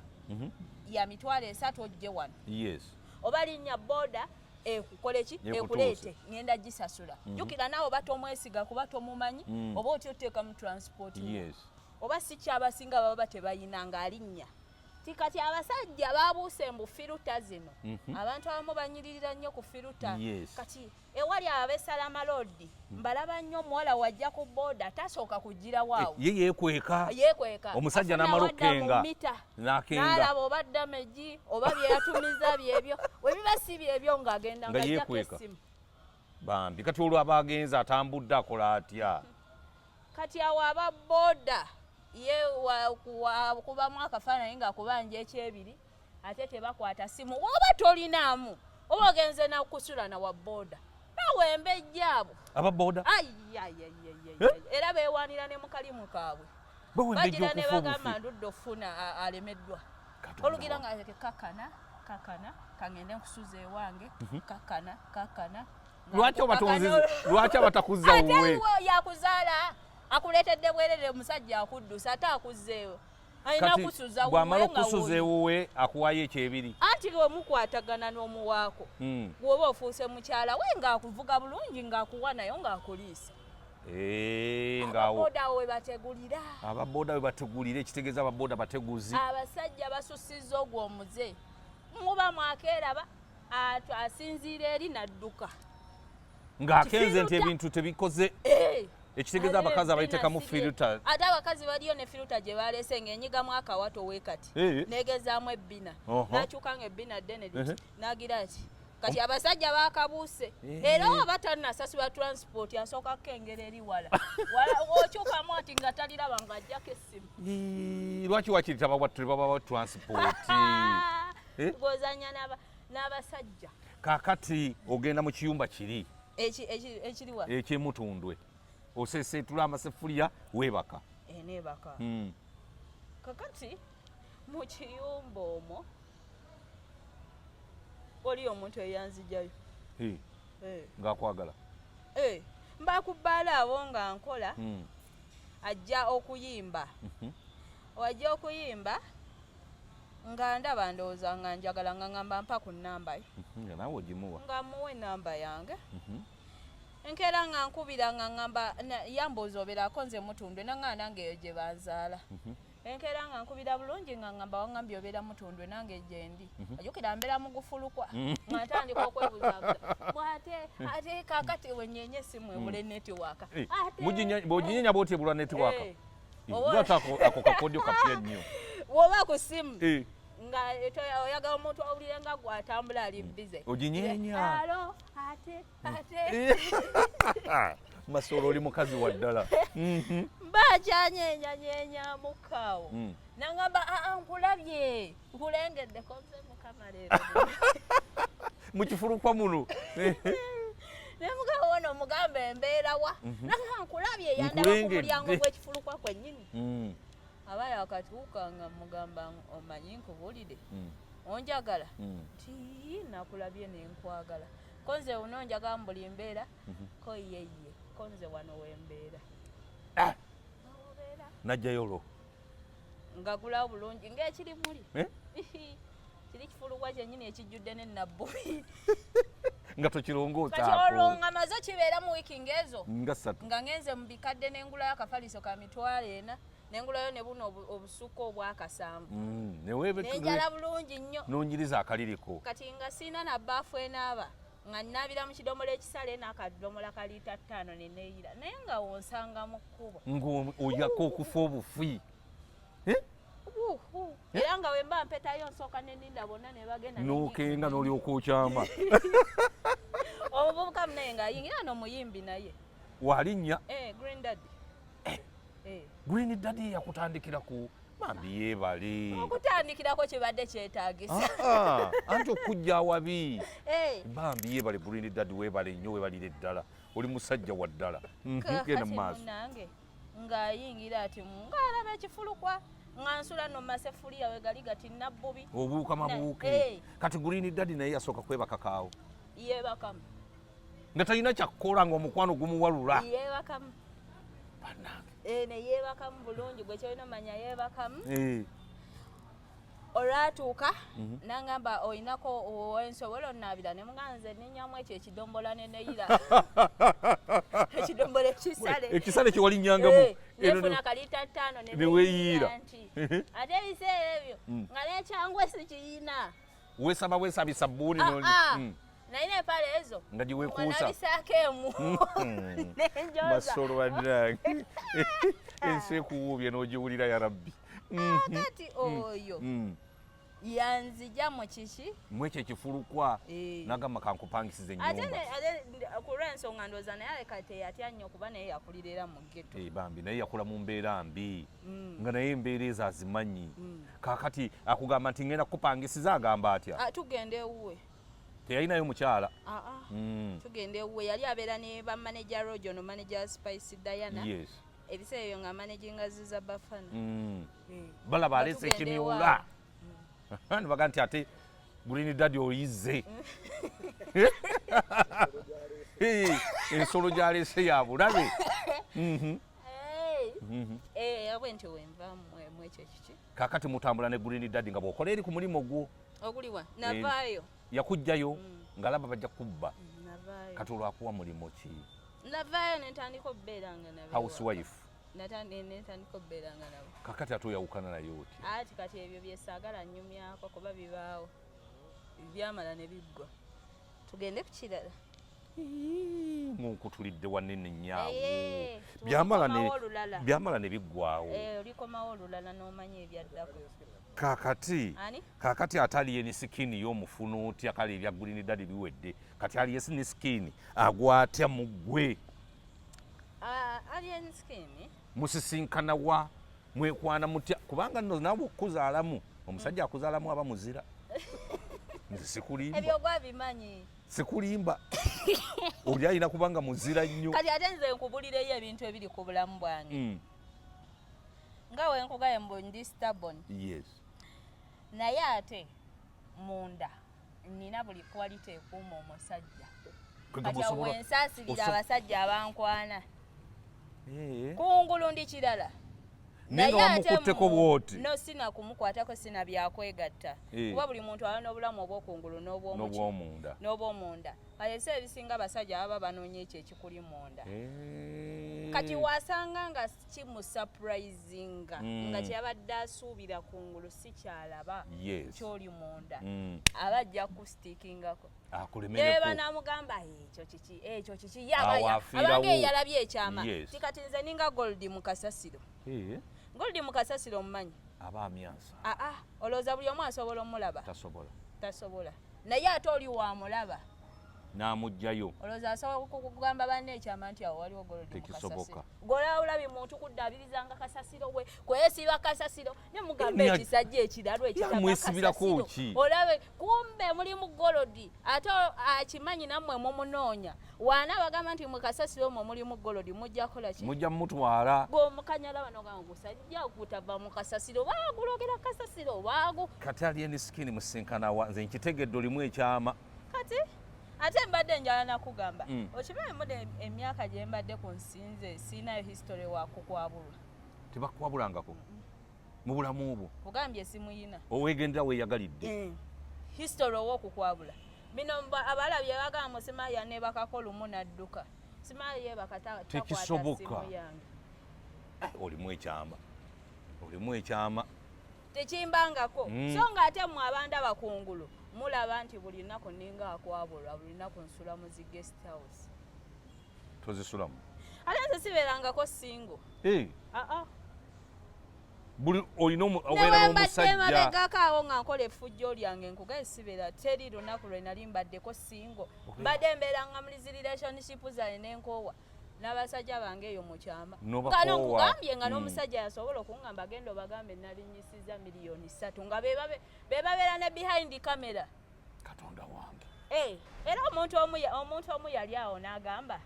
ya 30,000 ojje wano, oba linnya boda ekukole ki? Ekutuuse. Ekuleete, ngenda gisasula. Jjukira naawe oba tomwesiga kuba tomumanyi, oba otya oteekamu transport wo. Oba si kyabasinga baba tebayina ng'alinnya ti. Kati abasajja babuuse mbu filter zino. Abantu abamu banyiririra nnyo ku filter. Kati ewali ab'e Salama Road mbalaba nnyo, omuwala wajja ku boda tasooka kugira waawo. Ye yeekweka. Yeekweka. Omusajja Afuna n'amala wadda mu okukenga. mita. N'akenga. N'alaba oba damage oba byeyatumiza byebyo, we biba si byebyo ng'agenda Nga ng'ajjako yeekweka. essimu. Bambi, kati olwo aba agenze atambudde akola atya? Kati awo aba boda ye kubamu akafaananyi ng'akubanja ekyebiri, ate tebakwata simu. Woba tolinaamu oba ogenze nakusula na wa boda, bawembejja abo. Aba boda. Ayayayayay, era beewanira ne mu kalimu kaabwe. Bawembejja Bagira ne okufa bagamba obufi. ndudde ofuna alemeddwa. Katonda Olugira wange. nga kakana kakana kangende nkusuza ewange, kakana kakana. Lwaki obatonzize? Lwaki abatakuzza Ate wuwe? wo yakuzaala akuleetedde bwerere, omusajja akuddusa ate akuzzeewo alina Kati kusuza bw'amala wuwe nga okusuza wuli. ewuwe, akuwayo ekyebiri. Anti wemukwatagana n'omuwaako, bw'oba ofuuse mukyala we ng'akuvuga bulungi, ng'akuwa nayo ng'akuliisa. Eh, ng'awo Ababoda awo we bategulira. Ababoda we bategulira, ekitegeeza ababoda bateguzi. Abasajja basussizza ogwo omuze, muba mwakeeraba asinziira eri nadduka. Ng'akenze nti Filter. ebintu tebikoze. Eh! Ekitegeeza Ate abakazi abaliteekamu bina sirye. filter. Ate abakazi baliyo ne filter gye balese ng'enyigamu akawato weekati, negezaamu ebbina, n'akyuka nga ebbina ddene liti, n'agira ati kati abasajja bakabuuse. Era oba tannasasula transport, asooka kukengera eri wala Wala, okyukamu ati nga taliraba ng'ajjako essimu. Ii, lwaki wakiri tebabawa transport? Eh? Ng'ozanya n'abasajja. Kakati ogenda mu kiyumba kiri Ekiriwa? Ekyemutundwe, oseseetula amasefulya, weebaka. Neebaka. Kakati mu kiyumba omwo waliyo omuntu eyanzijayo. Eh, ng'akwagala? Eh, mba ku bbaala abo nga nkola, ajja okuyimba. Wajja okuyimba nga ndaba, ndowooza nga njagala, nga ngamba mpa ku nnamba ye. Nga naawe ogimuwa. Nga muwa enamba yange. Enkeera nga nkubira nga ngamba yambuuza obeerako nze Mutundwe, naŋŋaa nange eyo gye banzaala. Enkeera nga nkubira bulungi nga ngamba waŋŋambye obeera Mutundwe, nange gyendi. Ajjukira mbeera mu gufulukwa, nga ntandika okwebuzaabuza bwate ate kaakati wenyenye essimu ebula network. Eh, Ate bw'oginyenya bw'oti ebulwa network. Eh. Lwaki ako kakodyo kapya nnyo? Bw'oba ku ssimu nga oyagala omuntu awulire nga gwatambula ali busy. Oginyeenya. Alo, ate ate Masolo, oli mukazi wa ddala. Mba akyanyenyanyenyamukaawo, nangamba aa nkulabye, nkulengedde konze mukama leero. Mu kifulukwa muno. Nemugamba ono omugamba embeerawa, nagamba nkulabye, yandaba ku Nkulengedde. mulyango gw'ekifulukwa kwennyini. Aba yakatuuka nga mugamba omanyi nkubuulire, onjagala? Nti nakulabye nenkwagala, ko nze uno njagala mu buli mbeera, ko yeye, ko nze wano wembeera. Ah! Najjayo olwo Ngagulawo bulungi ng'ekiri muli. Eh? Kiri kifulukwa kyennyini ekijjudde ne nabbubi. Nga tokirongoosaako. Kati olwo nga maze kibeera mu wiiki ng'ezo. Nga ssatu. Nga ngenze mu bikadde ne ngulayo akafaliso ka 400,000. Nengulayo ne buno obusuka obwakasanvu. Nenjala bulungi nnyo. Nonyiriza akaliriko. Kati nga sirina na bbaafu enaaba, nga nnaabira mu kidomola ekisale n'akadomola ka liita 5 ne neeyira. Naye nga wonsanga mu kkubo. Ng'oyaka okufa obufi. Eh? Era nga wemba mpetayo nsooka ne nninda bonna ne bagenda. N'okenga n'olyoka okyama. Omuvubuka munaye ng'ayingira n'omuyimbi naye. Walinnya. Green Daddy. Green Daddy yakutandikira ku bambi yeebale. Okutandikirako kibadde kyetaagisa. Anti okujja awabi. Bambi yeebale Green Daddy, weebale nnyo, weebalire ddala. Oli musajja wa ddala. Genda mu maaso. Munnange ng'ayingira ati ng'alaba ekifulukwa nga nsula no masefuliya we gali gati nabbubi. Obuuka mabuuke. Kati Green Daddy naye yasooka kwebaka kaawo. Yeebakamu. Nga talina kyakukola ng'omukwano gumuwalula. Yeebakamu. Bannange. Ne yeebakamu bulungi gwe kyolina omanya yeebakamu. Olwatuuka n'angamba olinako ensobola onnaabira ne mugamba nze nninyamu ekyo ekidombola ne neeyira. Ekidombola ekisale. Ekisale kye walinnyangamu. Nefuna kalita 5 ne Ne weeyiira. nti ate ebiseera ebyo nga n'ekyangwe sikiyina. Weesaba bwesabi sabbuuni n'oli. Nalina empale ezo. Nga giweekuusa. Nabisaako emu. Nenjoza. Masolo bannange. Ensi ekuwuubye n'ogiwulira ya Rabbi. Kati oyo yanzija mu kiki? Mu ekyo ekifulukwa. N'agamba kankupangisize ennyumba. Ate ku lw'ensonga ndowooza naye aleka teyatya nnyo kuba naye yakulira era mu ghetto. Bambi naye yakula mu mbeera mbi. Nga naye embeera ezo azimanyi. Kaakati akugamba nti ngenda kukupangisiza agamba atya? Tugenda ewuwe. Teyalinayo mukyala. Tugenda ewuwe yali abeera ne ba manager Roger no manager Spice Diana. Yes. Ebiseera ebyo nga managinga Ziza Bafana. Balaba aleese ekimyula. Ne bagamba nti ate Green Daddy oyize. Ensolo gy'aleese ya bulabe. Bwe ntyo bwe nva mu ekyo kiki. Kaakati mutambula ne Green Daddy nga bw'okola eri ku mulimu gwo. Oguliwa? Navaayo. Yakugjayo ng'alaba bajja kubba. Navaayo. Kati olwo akuwa mulimu ki? Navaayo ne ntandika okubeeranga nabo. Housewife. Netandika okubeeranga nabo. Kakati ate oyawukana naye otya? Ati kati ebyo bye saagala nnyumyako kuba bibaawo. Byamala ne biggwa. Tugende ku kirala. Nkutulidde wanene nnyo awo. Byamala ne biggwawo. Olikomawo olulala n'omanya ebyaddako. Kakati kakati ate Alien Skin y'omufuna otya? Kale ebya Green Daddy biwedde. Kati Alien Skin agwa atya mu ggwe? Alien Skin musisinkana wa? Mwekwana mutya? Kubanga nno naawe okuzaalamu omusajja akuzaalamu aba muzira. Nze sikulimba. Ebyo gwabimanyi. Sikulimba. Oli alina kubanga muzira nnyo. Kati ate nze nkubulireyo ebintu ebiri ku bulamu bwange. Nga we nkugaye mbu ndi stubborn. Yes. Naye ate munda nina buli quality ekuuma omusajja. Kati awo ensaasirira abasajja abankwana. Kungulu ndi kirala. Naye nga wamukutteko bw'oti. No, sina kumukwatako, sina byakwegatta. Kuba buli muntu alina obulamu obw'okungulu n'obw'omunda. N'obw'omunda. Kale ebiseera ebisinga abasajja baba banoonya ekyo ekikuli munda. Kati wasanga nga kimusurprisinga nga kyeyabadde asuubira kungulu si kyalaba ky'oli munda. Aba ajja kustickingako. Akulemereko. Ne banamugamba ekyo kiki, ekyo kiki, abanga eyalabye ekyama. Kati nze ninga gold mu kasasiro. Gold mu kasasiro omumanyi? Aba amyansa. Olowooza buli omu asobola omulaba? Tasobola. Tasobola. Naye ate oli wamulaba. N'amuggyayo. Olowooza asobola kugamba banne ekyama nti awo waliwo gold mu Tekisoboka. kasasiro. Gw'olaba muntu kuddaabiriza kasasiro we, kwesiba kasasiro, ne mugamba ekisajja ekiralu ekitaba Yamwesibirako kasasiro. ki? Olabe kumbe mulimu gold, ate akimanyi nammwe mumunoonya. Wana bagamba nti mu kasasiro omwo mulimu gold, mujja kukola ki? Mujja mutwala. Gw'omukanyala bano gamba gusajja gutava mu kasasiro, baagulogera kasasiro, baagu. Kati Alien Skin musinkana wa, nze nkitegedde olimu ekyama. Kati ate mbadde njala nakugamba. Okimanyi mudde emyaka gye mbadde ku nsi nze sirinayo history wa kukwabulwa. Tebakwabulangako mu bulamu bwo? Kugambye simuyina. Owegendera weeyagalidde. History ow'okukwabula bino abala bye bagamba musimayi yanebakako lumu n'adduka, simayi yebaka takwata Tekisoboka. simu yange. Eh, olimu ekyama, olimu ekyama. Tekimbangako. So ng'ate mmwe abandaba kungulu mulaba nti buli lunaku ninga akwabulwa, buli lunaku nsula mu zi guest house. Tozisulamu? Ate nze sibeerangako single. Eh, aa. Buli olina obeera Newembadde n'omusajja. Emabegako awo nga nkola effujjo lyange, nkugaye sibeera, teri lunaku lwe nali mbaddeko single. Mbadde mbeeranga muri zi relationship zange nenkoowa n'abasajja bange eyo mu kyama. N'obakoowa. Nga nkugambye nga n'omusajja yasobola okuŋŋamba, genda obagambe nalinyisiza miliyoni 3, nga be babeera ne behind camera. Katonda wange! Eh, era omuntu omu yali awo n'agamba,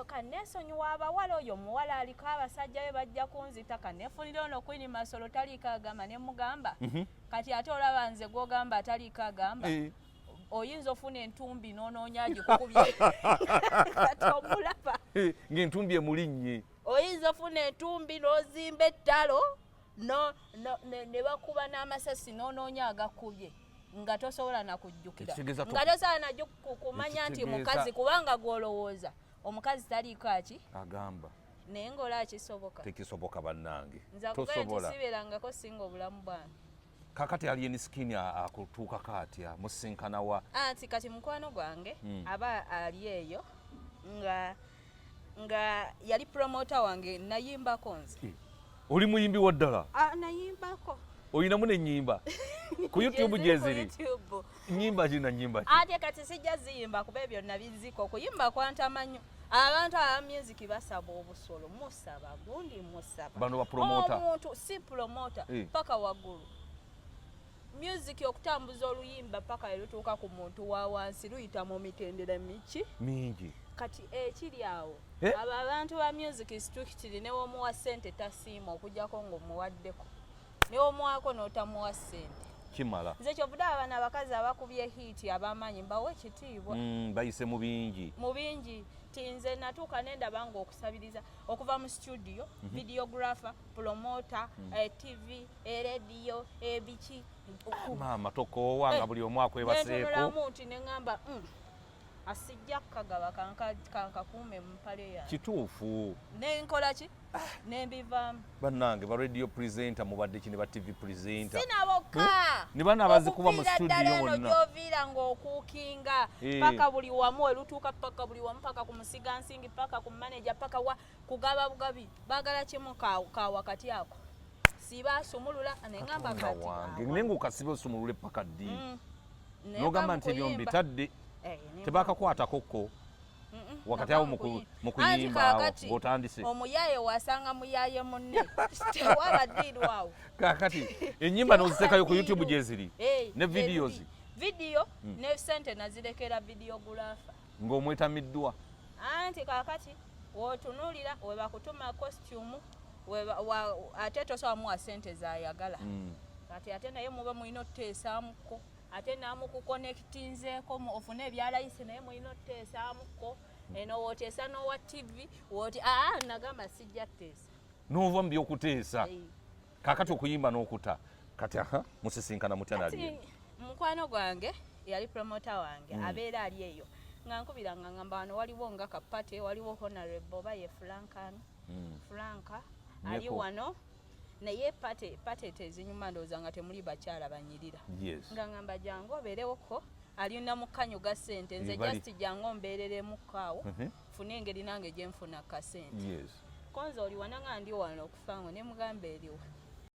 "Kaneesonyiwa abawala, oyo omuwala aliko abasajja be bajja kunzita, kaneefunire ono Queen Masolo taliiko agamba." Ne mugamba, "Kati ate olaba nze gw'ogamba ataliiko agamba, oyinza ofuna entumbi n'onoonya agikukubye, kati omulaba." Eh, ng'entumbi emulinnye. Oyinza ofuna entumbi n'ozimba ettalo ne bakuba n'amasasi n'onoonya agakubye nga tosobola nakujjukira, nga tosobola najjo kumanya nti mukazi, kubanga gw'olowooza omukazi taliiko aki agamba. Naye ng'olaba kisoboka? Tekisoboka, bannange. Nze akugambye nti Tosobola. sibeerangako singa obulamu bwange. Kakati Alien Skin akutuukako atya? Musinkana wa? Anti kati mukwano gwange aba ali eyo nga yali promoter wange, nayimbako nze. Eh, oli muyimbi wa ddala? Ah, nayimbako. Olinamu n'ennyimba ku YouTube? Gyeziri ku Gyeziri? YouTube. Nyimba ki na nyimba ki? Ate kati sijja ziyimba kuba ebyo nabiziko, okuyimba kwantama nnyo. Abantu aba music basaba obusolo, musaba gundi, musaba Bano ba promoter? Omuntu si promoter, paka waggulu music okutambuza oluyimba paka elutuuka ku muntu wa wansi luyita mu mitendera miki? Mingi. Kati ekiri awo, Eh? abo abantu ba music strictly newomuwa ssente tasiima, okugjako ng'omuwaddeko, newomuwaako n'otamuwa ssente. Kimala. Nze kyovudde abaana abakazi abakubye hit ab'amaanyi mbawe ekitiibwa. Bayise mu bingi. Mu bingi. Ti nze natuuka nendaba nga okusabiriza okuva mu studio, videographer, promoter, TV, eradio, ebiki. Maama, tokoowa nga Eh, buli omu akwebaseeko? Nentunulamu nti neŋŋamba, asijja kukagaba, kankakuume mu mpale yange." Kituufu. Nenkola ki? Nembivaamu. Bannange, ba radio presenter mubadde ki ne ba TV presenter? Sinabokka. Ne bano abazikuba mu Okuviira studio ddala eno bonna. gy'oviira ng'okuukinga paka buli wamu elutuuka, paka buli wamu, paka ku musigansingi, paka ku manager, paka wa kugaba bugabi, baagala kimu ka wakati ako siba asumulula, neŋŋamba Katonda kati wange! awa. Naye ng'okasiba osumulule paka ddi? Nenva N'ogamba mu nti ebyo kuyimba. mbitadde. Eh, nenva Tebakakwatako ko wakati awo mu Anti kuyimba awo kaakati ng'otandise? Omuyaye wasanga muyaye munne, tewaba deal awo. Kakati ennyimba n'oziteekayo ku YouTube gyeziri? Eh, Ne videos? Gyeziri. Video ne sente nazirekera videographer. Ng'omwetamiddwa. Anti kaakati wotunuulira webakutuma costume, ate tosobola muwa sente zayagala. Kati ate naye muba mulina otuteesaamuko, ate namukuconnectinzeeko ofune ebyalayisi, naye mulina otuteesaamuko eno woteesa n'owa TV woti aa, nagamba sijja tuteesa. N'ova mu byokuteesa. Eh. Kakati okuyimba n'okuta, kati aha, musisinkana mutya Kati nalye? mukwano gwange yali promoter wange, abeera ali eyo nga nkubira nga ngamba wano waliwo nga kapate, waliwo honorable oba ye Frankan, Franka ali Neko. wano, naye party party tezinyuma, ndowooza nga temuli bakyala banyirira. Nga ngamba jangu obeerewoko, alina mukanyuga ssente, nze Eh, just jangu ombeereremukko awo, fune engeri nange gyenfuna kasente. Konza oli wana? Nga ndi wano okufango, ne mugamba eriwa.